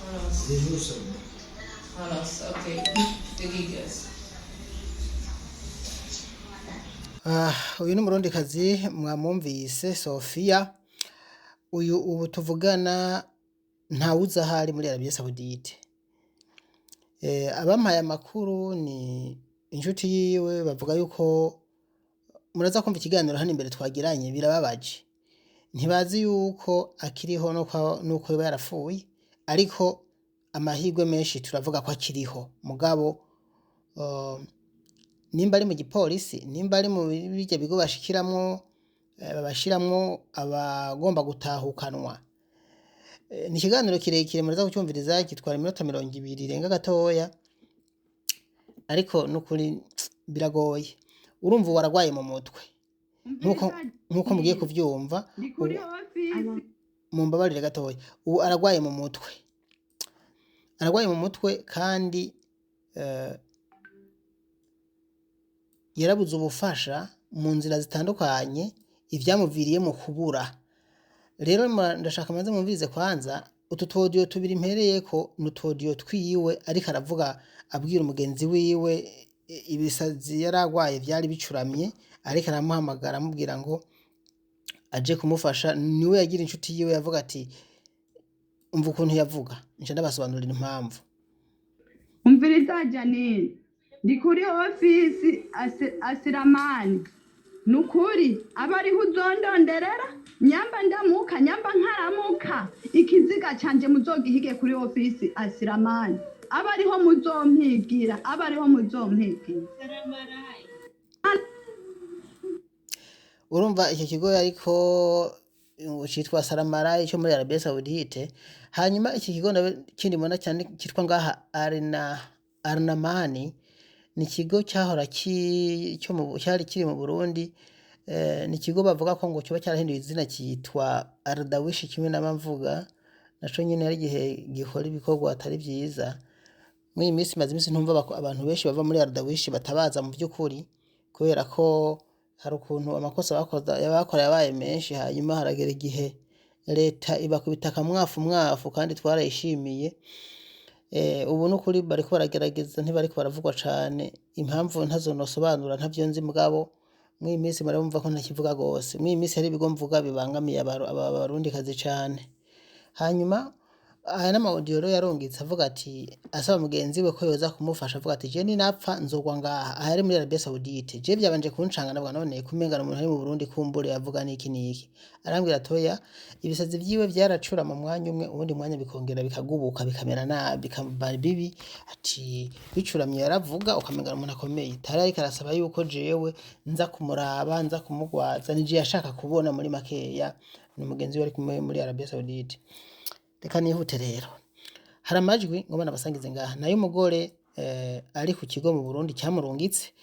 خلاص خلاص okay دقيقة بس. Ah, uyu ni umurundikazi mwamwumvise Sofia. Uyu ubu tuvugana ntawuzi aho ari muri Arabie Saoudite. Abampaye amakuru ni inshuti yiwe, bavuga yuko muraza kumva ikiganiro hano imbere twagiranye, birababaje. Ntibazi yuko akiriho nuko yoba yarapfuye, ariko amahirwe menshi turavuga ko akiriho. Mugabo nimba ari mu gipolisi, nimba ari mu birya bigo bashikiramwo, babashiramwo abagomba gutahukanwa. Ni ikiganiro kirekire muraza kucyumviriza, gitwara iminota 20 irenga gatoya, ariko nukuri biragoye. Urumva ubu aragwaye mu mutwe nkuko Umviriza nkuko mugiye Janine, kuvyumva. ndi Ubu kuri ofisi. mumbabarire gatoya, ubu aragwaye mu mutwe, aragwaye mu mutwe kandi yarabuze ubufasha mu nzira zitandukanye, ivyamuviriye mu kubura. Rero ndashaka maze mwumvirize kwanza utu tuodiyo tubiri mpereyeko, ni utuodiyo twiwe ariko aravuga abwira umugenzi wiwe ibisazi yari agwaye vyari bicuramye, ariko aramuhamagara amubwira ngo aje kumufasha. Niwe yagira inshuti yiwe yavuga ati umva ukuntu yavuga, nca ndabasobanurira impamvu. Umviriza Janine, ndi kuri ofisi Asiramani. Ni ukuri aba ariho uzondonderera, nyamba ndamuka nyamba nkaramuka, ikiziga canje muzogihige kuri ofisi Asiramani, aba ariho muzompigira, aba ariho muzompigira. Urumva icyo kigo ariko citwa Saramara cyo muri Arabie Saoudite. Hanyuma iki kigo kindi mbona cyane cyitwa ngaha Arnamani, ni ikigo cyahora cyo mu cyari kiri mu Burundi. Ni ikigo bavuga ko ngo kiba cyarahinduye izina cyitwa Ardawishi, kimwe n'amamvuga naco nyine hari igihe gikora ibikorwa atari vyiza. Muri iyi minsi maze iminsi ntumva abantu benshi bava muri Ardawishi batabaza mu by'ukuri, kubera ko hari ukuntu amakosa bakora yabaye menshi, hanyuma haragera igihe leta ibakubita akamwafu mwafu, kandi twarayishimiye. Ubu n'ukuri bariko baragerageza, ntibariko baravugwa cane. Impamvu ntazo nosobanura, ntavyo nzi, mugabo muri iyi minsi murabumva ko ntakivuga gose. Muri iyi minsi hari ibigo mvuga bibangamiye abarundikazi cane. Hanyuma aya n'ama audio rero yarungitse avuga ati asaba mugenzi we ko yoza kumufasha, avuga ati je ninapfa nzogwa ngaha, aha ari muri Arabie Saoudite. Je vyabanje kuncanga, ndavuga none kumenga umuntu ari mu Burundi kumbure avuga niki niki. Arambwira atoya ibisazi vyiwe vyaracura mu mwanya umwe, uwundi mwanya bikongera bikagubuka bikamera nabi bikaba bibi. Ati bicuramye yaravuga ukamenga umuntu akomeye. Tari ariko arasaba yuko jewe nza kumuraba, nza kumugwaza, nije yashaka kubona muri makeya. Ni mugenzi we ari kumwe muri Arabie Saoudite. Reka nihute rero, hari amajwi ngomba nabasangize ngaha nayo umugore ari ku kigo mu Burundi cyamurungitse,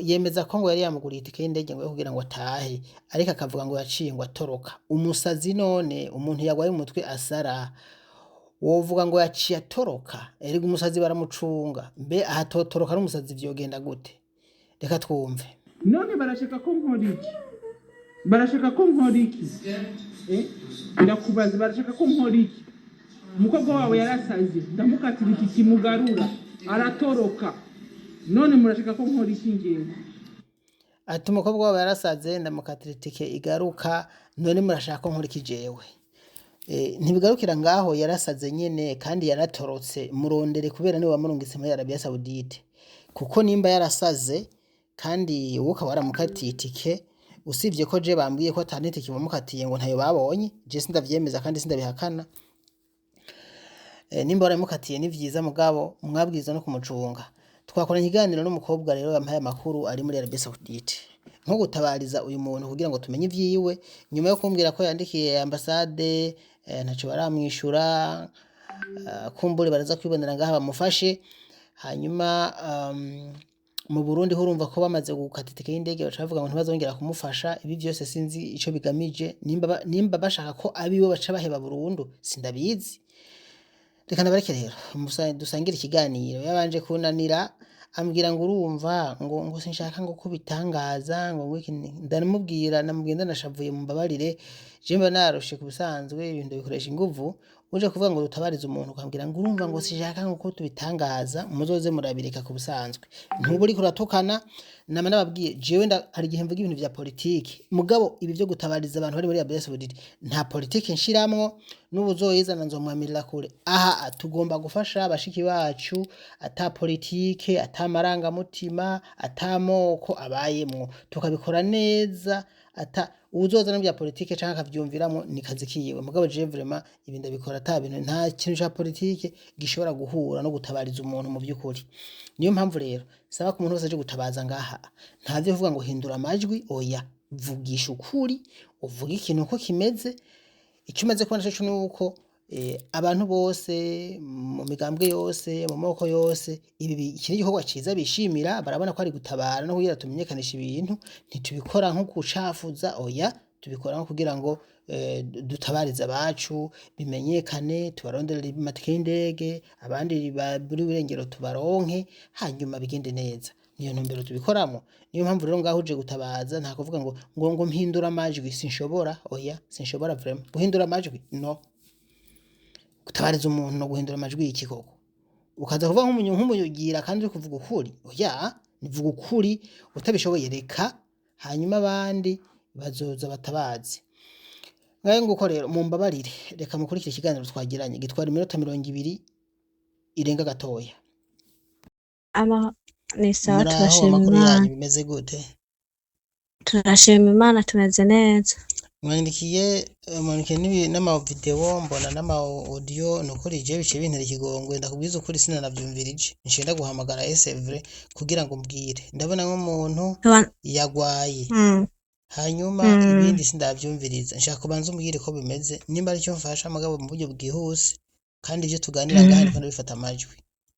yemeza ko ngo yari yamuguriye itike y'indege ngo yo kugira ngo atahe, ariko akavuga ngo yaciye ngo atoroka. Umusazi none umuntu yagwaye mu mutwe asara wovuga ngo yaciye atoroka? Erega umusazi baramucunga, mbe ahatotoroka ari umusazi vyogenda gute? Reka twumve. None barashaka ko nkora iki? Barashaka ko nkora iki? Ndakubaza, barashaka ko nkora iki? Umukobwa wawe yarasaze, ndamukatira iki kimugarura aratoroka, none murashaka ko nkora iki ngewe? Ati umukobwa wabo yarasaze, ndamukatira itike igaruka, none murashaka ko nkora iki jewe? Ntibigarukira ngaho, yarasaze nyene kandi yaratorotse, murondere kubera niwe wamurungitse muri Arabia Saoudite. Kuko nimba yarasaze kandi wowe ukaba waramukatiye itike, usibye ko je bambwiye ko ata n'itike bamukatiye ngo ntayo babonye, je sindavyemeza kandi sindabihakana. Nimba waramukatiye ni vyiza, mugabo mwabwirizwa no kumucunga. Twakoranye ikiganiro n'umukobwa rero yampaye amakuru ari muri Arabia Saoudite, nko gutabariza uyu muntu kugira ngo tumenye ivyiwe, nyuma yo kumbwira ko yandikiye ambasade, ntaco baramwishura. Kumbure baraza kwibonera ngaha bamufashe. Hanyuma mu Burundi ho urumva ko bamaze gukata itike y'indege baca bavuga ngo ntibazongera kumufasha. Ibi vyose sinzi ico bigamije, nimba bashaka ko abiwe baca baheba burundu sindabizi. Reka ndabareke rero dusangire ikiganiro. Yabanje kunanira Ambwira ngo urumva ngo sinshaka ngo kubitangaza ngo iki ndamubwira, namubwiye ndanashavuye, mumbabarire, je mba narushe ku bisanzwe, ibintu bikoresha inguvu. Uje kuvuga ngo dutabarize umuntu ukambwira ngo urumva ngo sinshaka ngo ko tubitangaza, muzoze murabireka ku busanzwe. Ntuba uriko uratukana. Nama nababwiye jewe hari igihe mvuga ibintu vya politiki, mugabo ibi vyo gutabariza abantu bari muri Arabia Saoudite nta politiki nshiramwo, n'ubuzoyizana nzomwamirira kure. Aha tugomba gufasha bashiki bacu ata politike, ata marangamutima, ata moko abayemwo, tukabikora neza. Ata uwuzozana vya politike canke akavyumviramwo ni kazi kiwe, mugabo jewe vraiment ibi ndabikora ata bintu, nta kintu ca politike gishobora guhura no gutabariza umuntu mu vy'ukuri. Niyo mpamvu rero saba ko umuntu wese aje gutabaza ngaha ntavyo kuvuga ngo hindura amajwi, oya, vugisha ukuri, uvuge ikintu uko kimeze. Icyo umaze kubona cyo nuko abantu bose mu migambwe yose, mu moko yose, iki ni igikorwa ciza bishimira, barabona ko ari gutabara no kugira tumenyekanishe ibintu. Ntitubikora nko gucafuza, oya, tubikora nko kugira ngo dutabarize abacu bimenyekane, tubaronderere amatike y'indege, abandi buri burengero tubaronke, hanyuma bigende neza. Niyo ntumbero tubikoramo. Niyo mpamvu rero ngaho uje gutabaza nta kuvuga ngo mpindura amajwi, sinshobora, oya, sinshobora vraiment guhindura amajwi, no gutabariza umuntu no guhindura amajwi y'iki koko? Ukaza kuvuga nk'umunyugira kandi uri kuvuga ukuri, oya, nivuga ukuri, utabishoboye reka, hanyuma abandi bazoza batabazi. Ngayo nguko rero, mumbabarire, reka mukurikire ikiganiro twagiranye gitwara iminota 20 irenga gatoya. Ama ni sawa. Muraho? Turashima Amakuru Imana. yanyu bimeze gute? Turashima Imana, tumeze neza. Mwandikiye n'ama video, mbona n'ama audio. Nukuri je biciye bintera ikigongwe, ndakubwiza ukuri, sinanavyumvirije, nciye ndaguhamagara esevre kugira ngo mbwire. Ndabona nk'umuntu yagwaye, hanyuma ibindi sindavyumviriza. Nshaka kubanza umbwire ko bimeze, nimba aricyo mfasha, mugabo mu buryo bwihuse, kandi ivyo tuganira ngaha ndiko ndabifata amajwi.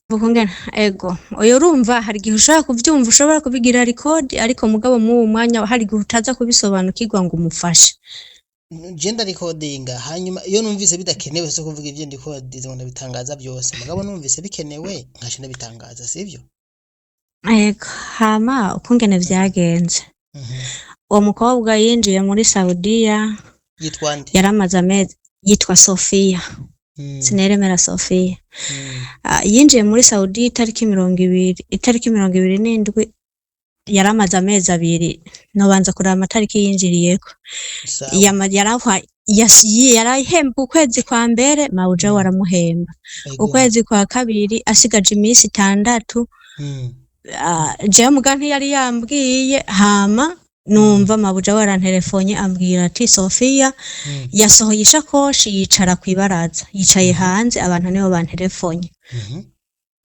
Vuga ungena ego, oya, urumva hari igihe ushobora kuvyumva, ushobora kubigira record, ariko mugabo muri uwo mwanya hari igihe utaza kubisobanukirwa ngo umufashe. Je ndarikodinga, hanyuma iyo numvise bidakenewe, so kuvuga ivyo ndikodinze ngo ndabitangaza byose, mugabo numvise bikenewe nkaca ndabitangaza, sivyo? Ego, hama ukungene vyagenze, uwo mukobwa yinjiye muri Saudiya. Yitwa nde? Yaramaze amezi, yitwa Sofia. Siniremera Sofia. Yinjiye muri Saudiya itariki 20, itariki 27, yaramaze amezi 2. Nobanza kuraba amatariki yinjiriyeko. Sawa. Yarahembwa ukwezi kwa mbere, mawuja waramuhemba. Ukwezi kwa kabiri asigaje iminsi 6. Jewe muga ntiyari yambwiye, hama numva mabuja waranterefonye ambwira ati Sofia yasohoye ishakoshi yicara kw'ibaraza, yicaye hanze, abantu nibo banterefonye.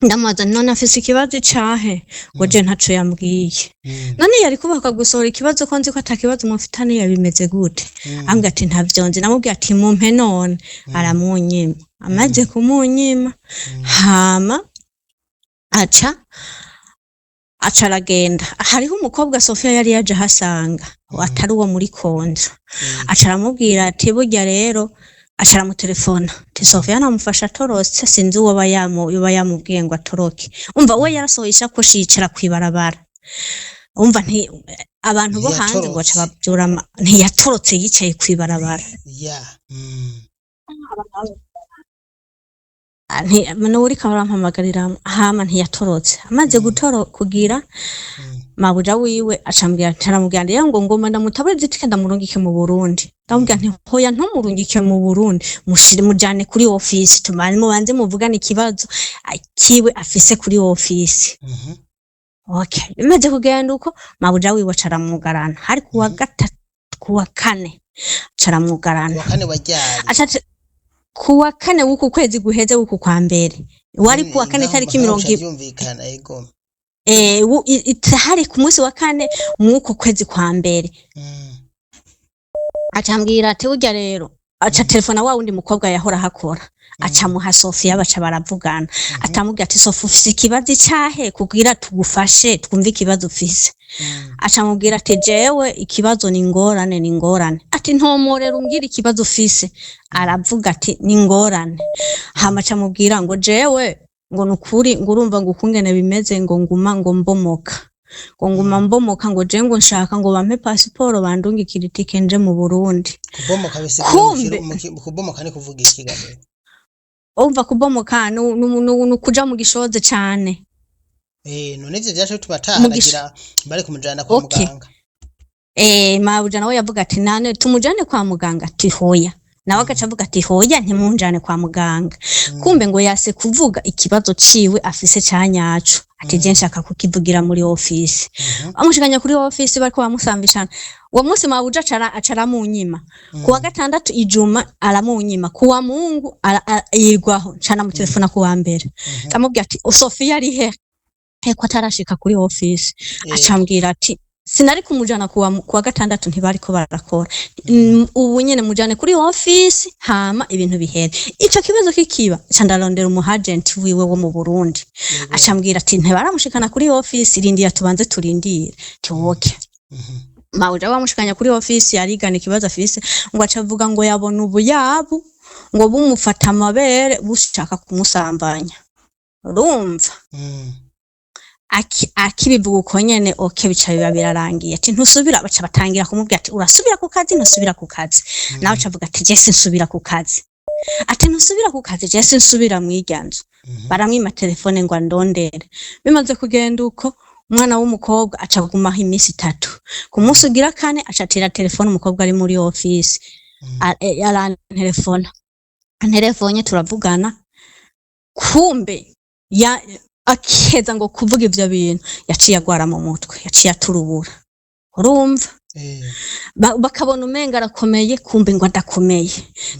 Ndamubaza none afise ikibazo icahe? Ngo je ntaco yambwiye. None yari kubaka gusohora ikibazo ko nzi ko ata kibazo mufitaniye, bimeze gute? Ambwira ati ntavyo nzi. Namubwira ati mumpe none, aramunyima. Amaze kumunyima, hama aca aragenda. Hariho umukobwa Sofia yari yaje ahasanga atari uwo muri konzo, aca aramubwira ati burya rero, aca aramutelefona ati Sofia namufasha atorotse, sinzi uwo yoba yamubwiye ngo atoroke. Umva, we yarasohoye ishakoshi yicara kw'ibarabara. Umva, nti abantu bo hanze ngo baca Ntiyatorotse. bavyura ntiyatorotse, yicaye kw'ibarabara. Ya. N'uwuriko arampamagarira. Hama ntiyatorotse, amaze gutoro kugira mabuja wiwe acambwira ati, aramubwira rero ngo ngoma ndamutabure itike ndamurungike mu Burundi. Ndamubwira nti hoya, ntumurungike mu Burundi, mushire mujane kuri office, tumane mubanze muvugane ikibazo kiwe afise kuri office. Okay, bimaze kugenda uko, mabuja wiwe aca aramwugarana, hari kuwa gatatu, kuwa kane aca aramwugarana. Kuwa kane wa ryari? Aca kuwa kane w'uku kwezi guheze, w'uku kwa mbere, wari kuwa kane Ngaho tariki ngaho mirongo bica vyumvikana, ego. Hari ku munsi wa kane mw'uko kwezi kwa mbere. Acambwira ati burya rero, aca telefona wa wundi mukobwa yahora ahakora, aca muha Sofia, baca baravugana. Atamubwira ati Sofia, ufise ikibazo icahe kugira tugufashe twumve ikibazo ufise? Aca mubwira ati jewe ikibazo ni ingorane, ni ingorane. Ati ntomorera umbwira ikibazo ufise. Aravuga ati ni ingorane. Hama aca mubwira ngo jewe Ngo nukuri ngo urumva ngo ukungene bimeze, ngo nguma ngo mbomoka, ngo nguma mbomoka, ngo je ngo nshaka ngo bampe pasiporo bandungikire itike nje mu Burundi. Kubomoka bisigura mu Kumbe kubomoka ni kuvuga iki gabe? Umva, kubomoka nukuja mu gishoze cane. None ivyo vyaje bituma ataha Mu gisho aragira bari kumujana kwa muganga. Mabuja nawe yavuga ati nane tumujane kwa muganga, ati hoya, nawe agaca avuga ati hoya, ntimunjane kwa muganga. Kumbe ngo yase kuvuga ikibazo ciwe afise ca nyaco, ati je nshaka kukivugira muri ofisi. Bamushikanya kuri ofisi, bariko bamusambishana uwo munsi, mabuja aca aramunyima. Kuwa gatandatu ijuma aramunyima, kuwa Mungu yirwaho nca namutelefona kuwa mbere, ndamubwira ati Sofia ari he ko atarashika kuri ofisi? Acambwira ati sinari kumujana kuwa gatandatu, ntibariko barakora. Ubu nyene mujane kuri ofisi hama ibintu bihere. Ico kibazo kikiba, ca ndarondera umu agent wiwe wo mu Burundi. Acambwira ati ntibaramushikana kuri ofisi, rindira tubanze turindire. Tiwoke mawuja bamushikanya kuri ofisi, arigana ikibazo afise, ngo aca avuga ngo yabona ubuyabu ngo bumufata amabere bushaka kumusambanya, urumva? Akibivuga uko nyene, okay, bica biba birarangiye. Ati ntusubira, baca batangira kumubwira ati urasubira ku kazi, ntusubira ku kazi. Nawe aca avuga ati je sinsubira ku kazi. Ati ntusubira ku kazi, je sinsubira mw'irya nzu. Baramwima telefone ngo andondere. Bimaze kugenda uko, umwana w'umukobwa aca agumaho iminsi 3. Ku munsi ugira kane aca atera telefone umukobwa ari muri ofisi. Arantelefona, anterefonye turavugana. Kumbe ya akiheza ngo kuvuga ivyo bintu, yaciye agwara mu mutwe, yaciye aturubura, urumva? Bakabona umenga arakomeye, kumbe ngo adakomeye.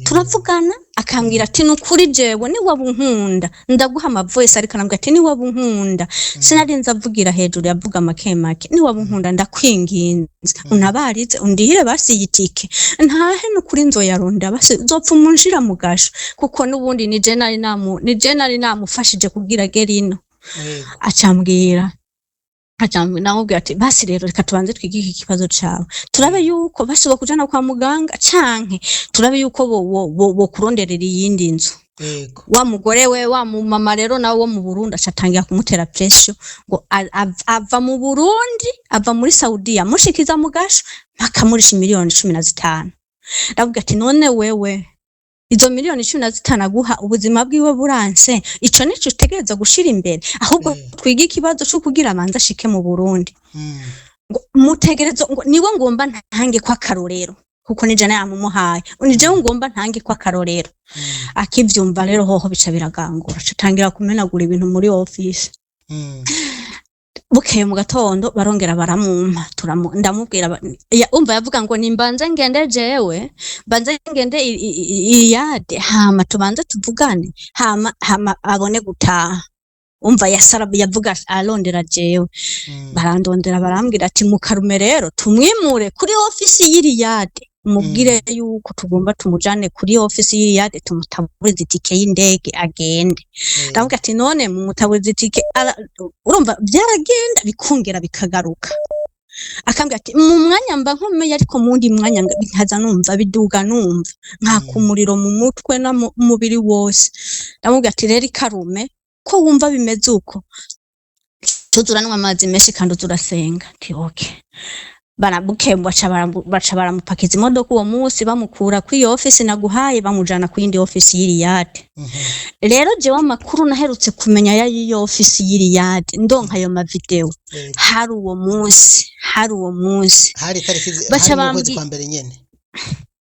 Turavugana, akambwira ati nukuri jewe niwaba unkunda ndaguha ama voice, ariko arambwira ati niwaba unkunda, sinarinze avugira hejuru, yavuga make make, niwaba unkunda ndakwinginze untabarize undihire basi iyi tike ntahe, nukuri nzoyaronda, basi nzopfa umunjira mu gasho, kuko n'ubundi nije nari namufashije kugira gerino. Acambwira, namubwira ati basi rero reka tubanze twige iki kibazo cawe, turabe yuko basi bokujana kwa muganga canke turabe yuko bo kuronderera iyindi nzu. Wa mugore we, wa mumama rero nawe wo mu Burundi, aca atangira kumutera pressure ngo ava mu Burundi, ava muri Saudiya, mushikiza mu gasho mpaka murisha miliyoni 15. Ndavuga ati none wewe izo miliyoni 15 aguha, ubuzima bwiwe buranse, ico nico utegereza gushira imbere? Ahubwo twige ikibazo co kugira abanze ashike mu Burundi. Ngo mutegerezo, ngo niwe ngomba ntange ko akarorero, kuko nije namumuhaye, ni jewe ngomba ntange ko akarorero. Akivyumva rero hoho bica biragangura, aca atangira kumenagura ibintu muri office. Bukeye mu gatondo barongera baramumpa, ndamubwira umva yavuga ngo nimbanze ngende jewe, mbanze ngende Iyade, hama tubanze tuvugane, hama abone gutaha. Umva, yasara yavuga arondera jewe. Barandondera, barambwira ati mukarume rero tumwimure kuri ofisi y'Iriyade, umubwire yuko tugomba tumujane kuri ofisi y'Iriyade, tumutaburize itike y'indege agende. Ndavuga ati none mumutaburize itike urumva byaragenda bikongera bikagaruka, akambwira ati mu mwanya mba nkomeye, ariko mu wundi mwanya nkaza numva biduga, numva nkaka umuriro mu mutwe no mu mubiri wose. Ndamubwira ati rero ikarume ko wumva bimeze uko, tuza uranywa amazi menshi kandi uza urasenga. Ati okay. Barabuke baca baramupakiza imodoka uwo munsi, bamukura kuri iyo ofisi naguhaye, bamujana ku yindi ofisi y'Iriyade. Rero jewe amakuru naherutse kumenya ya y'iyo ofisi y'Iriyade, ndonka ayo mavideo, hari uwo munsi. Hari itariki Baca hari mu kwezi bambwi kwa mbere nyene?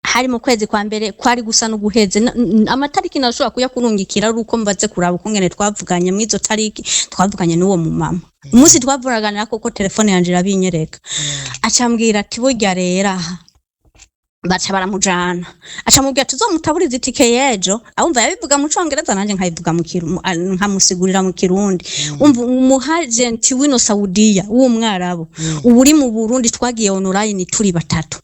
Hari mu kwezi kwa mbere, kwari gusa n'uguheze. Amatariki nashobora kuyakurungikira ari uko mbaze kuraba ukungene twavuganye mw'izo tariki, twavuganye n'uwo mumama umunsi twavuganira, kuko telefone yanje irabinyereka. Acambwira ati burya rero aha baca baramujana, acamubwira tuzomutaburiza itike y'ejo. Awumva yabivuga mu Congereza, nanje nkabivuga mu nkamusigurira mu Kirundi. Umva, umuhagenti w'ino Saudiya w'umwarabu ubu uri mu Burundi, twagiye online turi batatu.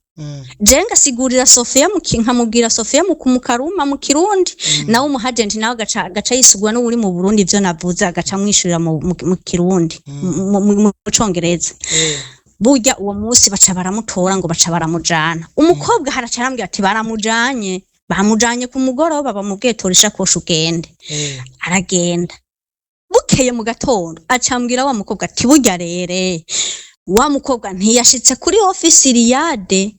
Je ngasigurira Sofia nkamubwira Sofia mu kumukaruma mu Kirundi, nawe umuhagenti nawe agaca yisigura n'uri mu Burundi ivyo navuze, agaca amwishurira mu Kirundi, mu Congereza. Burya uwo munsi baca baramutora, ngo baca baramujana. Umukobwa haraca arambwira ati baramujanye, bamujanye ku mugoroba, bamubwiye tora ishakoshi ugende. Aragenda. Bukeye mu gatondo acambwira wa mukobwa ati burya rere wa mukobwa ntiyashitse kuri ofisi Riyade,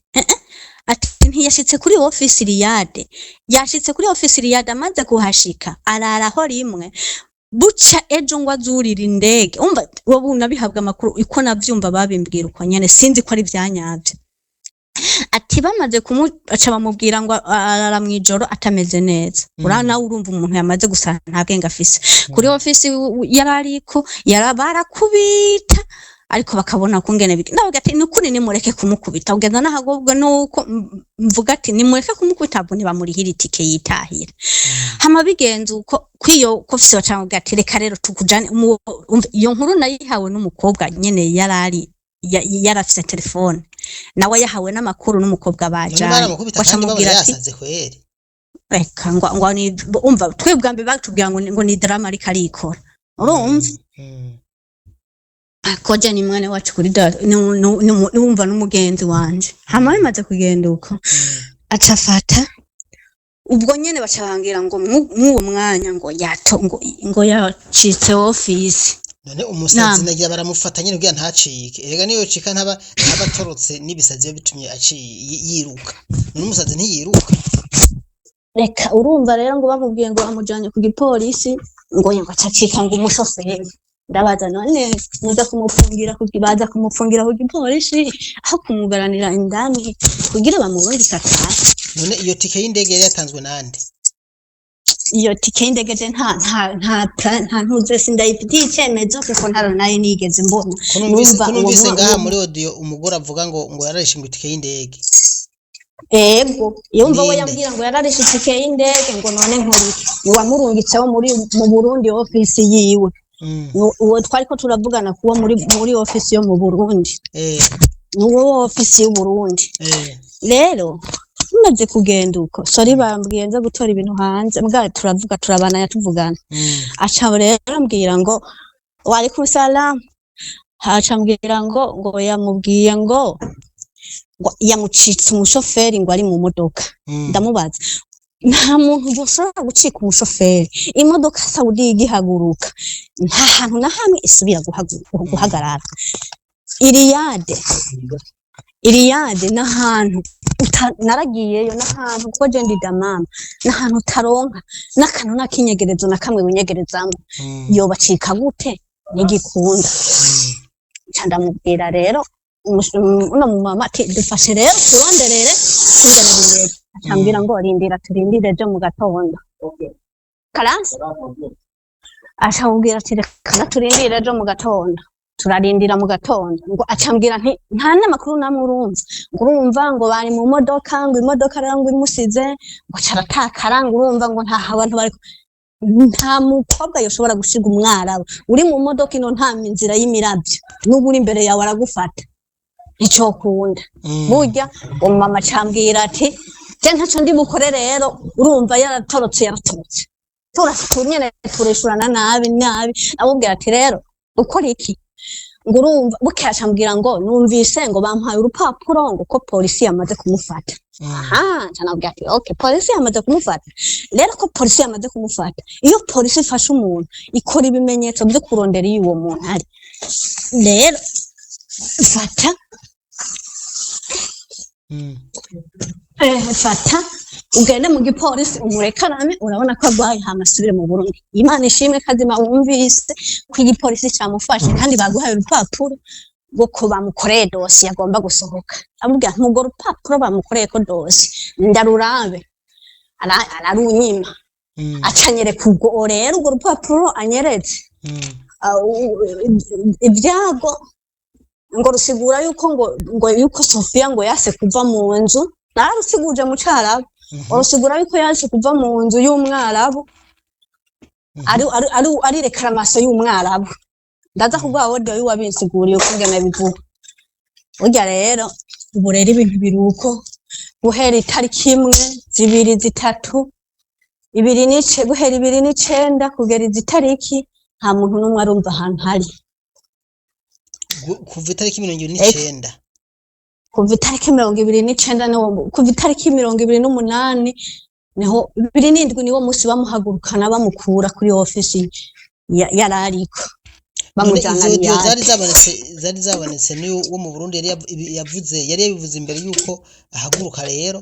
ati ntiyashitse kuri ofisi Riyade, yashitse kuri ofisi Riyade, amaze kuhashika araraho rimwe, buca ejo ngo azurira indege. Umva wowe unabihabwa amakuru uko navyumva babimbwira uko nyene, sinzi ko ari ivyanyavyo. Ati bamaze aca bamubwira ngo arara mw'ijoro atameze neza. Ura nawe urumva umuntu yamaze gusara nta bwenge afise. Kuri ofisi yarariko barakubita, ariko bakabona kungene ndavuga ati nukuri nimureke kumukubita, kugeza n'ahagobwa nuko mvuga ati nimureke kumukubita, abo ntibamurihira itike yitahira. Hama bigenze uko kwiyo ofisi bacamubwira ati reka rero tukujane. Iyo nkuru nayihawe n'umukobwa nyene yarari yarafise telefone, nawe yahawe n'amakuru n'umukobwa None bajanye. baramukubita kandi babona Bacamubwira ati yasaze kweri? Reka ngo ni umva twebwe mbere batubwira ngo ni drama ariko arikora, urumva. Koje ni mwene wacu kuri da numva n'umugenzi wanje. Hama bimaze kugenda uko, aca afata ubwo nyene baca bangira ngo mw'uwo mwanya ngo yato ngo yacitse ofisi. None umusazi Nama. nagira baramufata nyene kugira ntacike. Erega niyo yocika ntaba atorotse n'ibisazi biba bitumye yiruka. None umusazi ntiyiruka? Reka urumva rero ngo bamubwiye ngo amujanye ku gipolisi, ngo acacika ngo umushoferi. Ndabaza none muza kumufungira ku baza kumufungira ku gipolisi aho kumugaranira indani kugira bamurungike atahe? None iyo tike y'indege yari yatanzwe nande? Iyo tike y'indege je nta ntuze sindayifitiye icemezo kuko ntaro nayo nigeze mbona. Ko numvise Numva ko uwo numvise ngaha muri audio umugore avuga ngo yararishe ngo itike y'indege. Ego, yumva we Ninde? yambwira ngo yararishe itike y'indege, ngo none nkuriki uwamurungitseho muri mu Burundi ofisi yiwe. Uwo twariko turavugana kuwo muri ofisi yo mu Burundi. Uwo ofisi y'u Burundi. Rero tumaze kugenda uko, sorry, bambwiye nza gutora ibintu hanze, mbwa turavuga turabananya tuvugana. Aca rero ambwira ngo waalaikum salam, aca ambwira ngo yamubwiye ngo yamucitse umushoferi ngo ari mu modoka. Ndamubaza, nta muntu yoshobora gucika umushoferi imodoka Saudi igihaguruka, nta hantu na hamwe isubira guhagarara. Iriyade n'ahantu naragiyeyo n'ahantu kuko je ndi damama, n'ahantu utaronka n'akantu n'akinyegerezo na kamwe winyegerezamwo. Yobacika gute ntigikunda? Nca ndamubwira rero uno mumama ati dufashe rero turonderere tungene bimeze. Acambwira ngo rindira turindire ejo mu gatondo karansi. Acamubwira ati reka turindire ejo mu gatondo. Turarindira mu gatondo, ngo acambwira nti nta n'amakuru namwe urumva, ngo urumva ngo bari mu modoka, ngo imodoka rero ngo imusize ngo caratakara, ngo urumva ngo nta abantu bari, nta mukobwa yoshobora gusiga umwarabu uri mu modoka ino, nta nzira y'imiravyo, n'ubu uri imbere yawe aragufata, nicokunda. Burya umumama acambwira ati je ntaco ndi bukore rero, urumva yaratorotse yaratorotse. Nyene turishurana nabi nabi. Amubwira ati rero ukora iki? Ngo urumva bukeye acambwira ngo numvise ngo bampaye urupapuro ngo ko polisi yamaze kumufata. Aha nca nabwira ati okay, polisi yamaze kumufata rero, ko polisi yamaze kumufata, iyo polisi ifashe umuntu ikora ibimenyetso vyo kurondera iyo uwo muntu ari. Rero fata fata ugende mu gipolisi umurekarame, urabona ko agwaye, hama asubire mu Burundi. Imana ishimwe kazima wumvise ko igipolisi camufashe kandi baguhaye urupapuro rwo ko bamukoreye dosiye agomba gusohoka. Amubwira nti urwo rupapuro bamukoreye ko dosiye ndarurabe, ararunyima. Acanyereka ubwo rero urwo rupapuro anyeretse. Ibyago ngo rusigura yuko ngo yuko Sofia ngo yase kuva mu nzu, nararusiguje mu carabu. Urusigura yuko yaje kuva mu nzu y'umwarabu, ari réclamation y'umwarabu. Ndaza kuguha audio y'uwabinsiguriye uko ngene bivuga. Burya rero ubu rero ibintu biri uko, guhera itariki 1, 2, 3, ibiri n'ice, guhera 29 kugera izi tariki nta muntu n'umwe arumva ahantu hari. Kuva itariki 29? Kuva itariki 29 niwo, kuva itariki 28 niho, 27 niwo musi bamuhagurukana bamukura kuri ofisi. yarariko None bamujana izo audio zari Riyadh. zabonetse, zari zabonetse ni wo mu Burundi yari yavuze, yari yabivuze imbere yuko ahaguruka rero.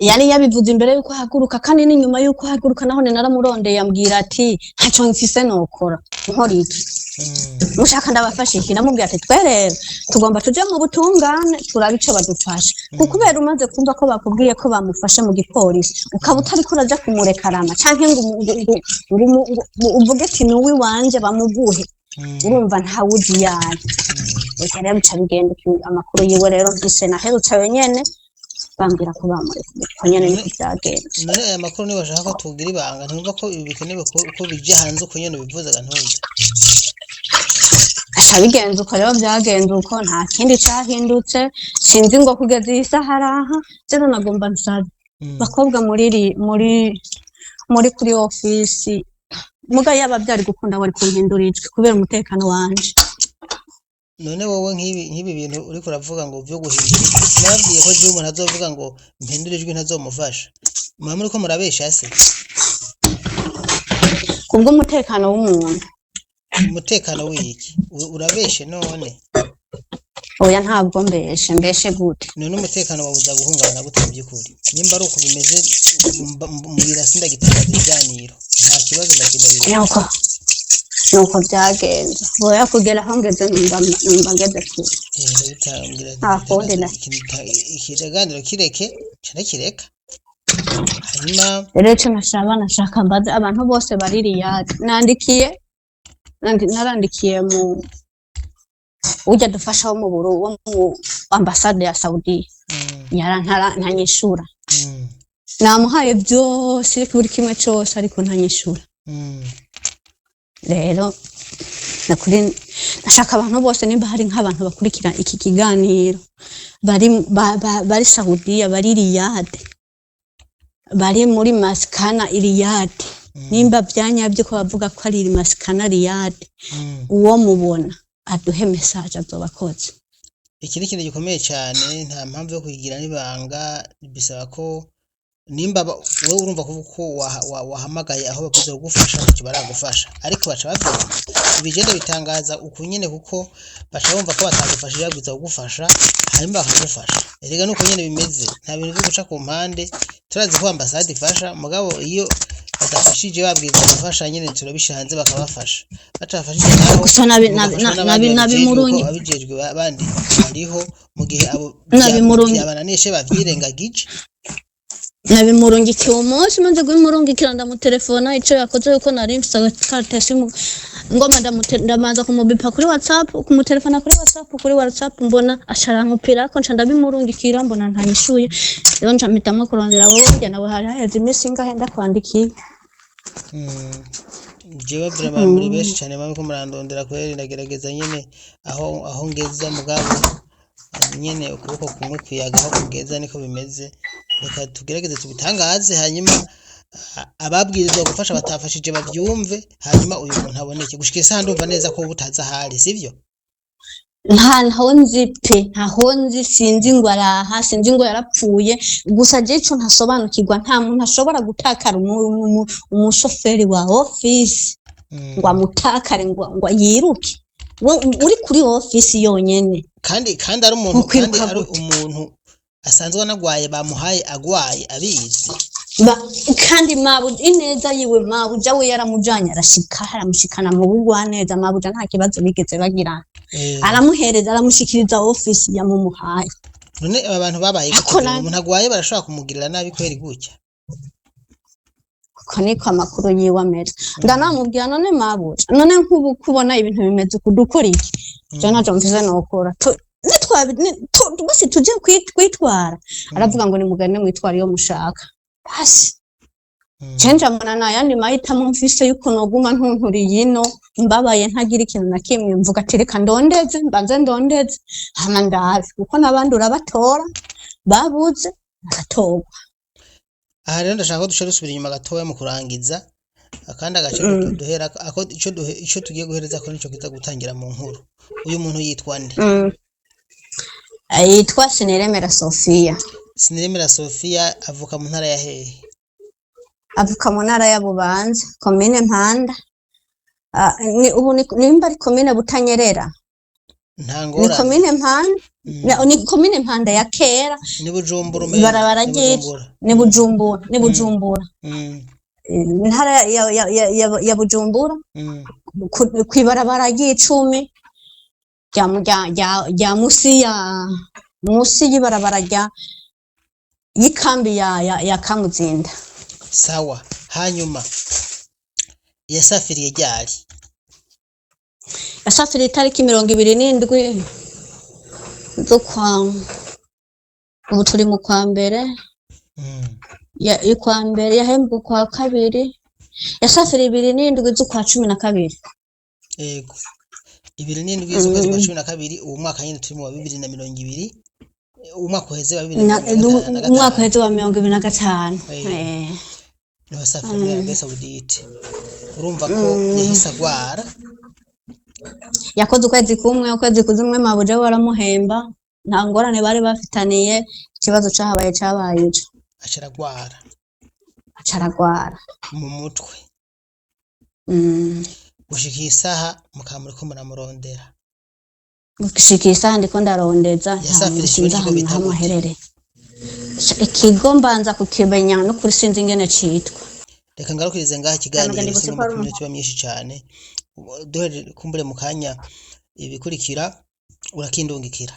Yari yabivuze imbere yuko ahaguruka, kandi n'inyuma yuko ahaguruka naho naramurondeye ambwira ati ntaco mfise nokora, nkora iki? Mushaka ndabafasha iki? Namubwira ati twe rero tugomba tuje mu butungane turabe ico badufasha, kuko kubera umaze kumva ko bakubwiye ko bamufashe mu gipolisi ukaba utariko uraja kumurekarama canke ngo uvuge ati ni uwiwanje bamuguhe, urumva ntawuzi yayo. Reka rero bica bigenda uko amakuru yiwe rero mfise naherutse ayo nyene bambwira ko bamurekuye uko nyene niko vyagenze. None aya makuru niba bashaka ko tugira ibanga, ntumva ko ibi bikenewe ko bija hanze uko nyene ubivuzaga ntuzi. Aca bigenza uko rero vyagenze uko, nta kindi cahindutse, sinzi ngo kugeza iyi saha araha. Rero nagomba nsabe bakobwa muri kuri ofisi muga yaba vyari gukunda wari kumpindura ijwi kubera umutekano wanje. None wowe nk'ibi bintu uriko uravuga ngo vyo guhindura ijwi, nababwiye ko jewe umuntu azovuga ngo mpindure ijwi ntazomufasha. Muba muriko murabesha se? Kubw'umutekano w'umuntu. Umutekano w'iki? Urabeshe none? Oya ntabwo mbeshe, mbeshe gute? None umutekano wawe uza guhungabana gute mu by'ukuri? Nimba ari uko bimeze mbwira sindagitangaza ibiganiro. Nta kibazo ndagenda bireka. Nuko vyagenze. Oya kugera aho ngeze numva ngeze kure. Ndabitangira Nta kundi na ikiganiro kireke ndakireka. Hanyuma rero ico nashaka nashaka mbaze abantu bose bari Riyadh. Nandikiye narandikiye mu ujya dufasha wo mu Buru wo mu ambasade ya Saudi, ntanyishura. Namuhaye byose buri kimwe cose ariko ntanyishura. Rero nakuri nashaka abantu bose nimba hari nk'abantu bakurikira iki kiganiro bari bari Saudiya, bari Riyadh, bari muri Maskana Riyadh, nimba vyanyavyo ko bavuga ko ari Maskana Riyadh, uwo mubona aduhe message azoba akoze. Iki ni ikintu gikomeye cyane, nta mpamvu yo kukigira n'ibanga, bisaba ko nimba wowe urumva ko wahamagaye aho bavuze kugufasha ntacyo baragufasha, ariko baca bavyumva. Ibi je bitangaza uku nyene kuko baca bumva ko batagufashije babwirizwa kugufasha, hanyuma bakagufasha. Erega nuko nyene bimeze, nta bintu vyo guca ku mpande. Turazi ko ambasade ifasha, mugabo iyo badafashije babwirizwa gufasha nyene turabishira hanze bakabafasha. Batabafashije naho Gusa mugafashwa n'abandi babijejwe kuko ababijejwe bandi bariho mu gihe abo vyabananiye bavyirengagije. Nabimurungikiye umunsi maze kubimurungikira ndamutelefona, ico yakoze yuko nari mfise carte simu ngoma ndamanza kumubipa kuri WhatsApp, kumutelefona kuri WhatsApp, mbona asharankupirako nca ndabimurungikira mbona ntanyishuye. Rero nca mpitamwo kurondera wowe, burya nawe hari haheze iminsi ingahe ndakwandikiye. Jewe vraiment muri benshi cane muriko murandondera kweri, ndagerageza nyene aho ngeza, mugabo nyene ukuboko kumwe kuyaga aho kugeza niko bimeze. Reka tugerageze tubitangaze, hanyuma ababwirizwa gufasha batafashije bavyumve, hanyuma uyu muntu aboneke. Gushika isaha ndumva neza ko utazi ahari, sivyo? Ntaho nzi pe, ntaho nzi, sinzi ngo araha, sinzi ngo yarapfuye. Gusa je ico ntasobanukirwa, nta muntu ashobora gutakara umushoferi wa office ngo amutakare ngo yiruke. Uri kuri office yonyene. Kandi ari umuntu, kandi Wokwiruka ari gute? umuntu asanzwe anagwaye, bamuhaye agwaye abizi. Kandi mabuja ineza yiwe, mabuja we yaramujanye arashika, aramushikana mu bugwaneza, mabuja nta kibazo bigeze bagirana. Aramuhereza, aramushikiriza office yamumuhaye. None aba bantu babaye gute? Umuntu agwaye barashobora kumugirira nabi kweri gutya? Uko niko amakuru yiwe ameze. Ndanamubwira none mabuja, none nk'ubu kubona ibintu bimeze uku dukora iki? Je ntaco mfise nokora. Basi tuje kwitwara. Aravuga ngo nimugende mwitware iyo mushaka. Basi. Cenja mbona nta yandi mahitamo mfise yuko noguma ntunturiye ino mbabaye ntagira ikintu na kimwe, mvuga ati reka ndondeze, mbanze ndondeze hama ndabe, kuko n'abandi urabatora babuze bagatorwa. Aha rero ndashaka ko duca dusubira inyuma gatoya mu kurangiza akandi agace duhera ako ico tugiye guhereza ko nico kiza gutangira mu nkuru. Uyu muntu yitwa nde? Yitwa Siniremera Sofia. Siniremera Sofia avuka mu ntara ya hehe? Avuka mu ntara ya Bubanza, komine Mpanda, Ni ubu nimba ari komine Butanyerera, Nta ni ngorane. komine Mpanda, ni komine Mpanda ya kera. Ni Bujumbura umenga. Ibarabara Ni ry'ici Bujumbura. ni Bujumbura, ni Bujumbura. Intara ya Bujumbura, kw'ibarabara ry'icumi rya musi y'ibarabara rya y'ikambi ya Kamuzinda. Sawa. Hanyuma yasafiriye ryari? Yasafiriye itariki 27 z'ukwa, ubu turi mu kwa mbere. Ukwa mbere yahembwe, ukwa kabiri yasafiriye 27 z'ukwa 12. Yego. 27 z'ukwezi kwa 12, uwo mwaka nyine turi mu wa 2020, umwaka uheze wa bibiri na mirongo ibiri na Umwaka gatanu. uheze wa 2025. Niho yasafiriye muri Arabie Saoudite. Urumva ko yahise agwara. Yakoze ukwezi kumwe, ukwezi kuzimwe mabuja baramuhemba, nta ngorane bari bafitaniye. Ikibazo cahabaye cabaye ico. Aca aragwara. Aca aragwara. Mu mutwe. Gushika iyi saha mukaba muriko muramurondera. Gushika iyi saha ndiko ndarondeza, nta muntu, Yasafirishijwe sinzi n'ikigo ahantu bita hamwe gute? aherereye. Ikigo mbanza kukimenya, n'ukuri sinzi ingene citwa. Reka ngarukirize ngaha Ndanuga ikiganiro, nibutse ko sinumva ari ko iminota iba myinshi cane. Duhere kumbure mu kanya ibikurikira urakindungikira.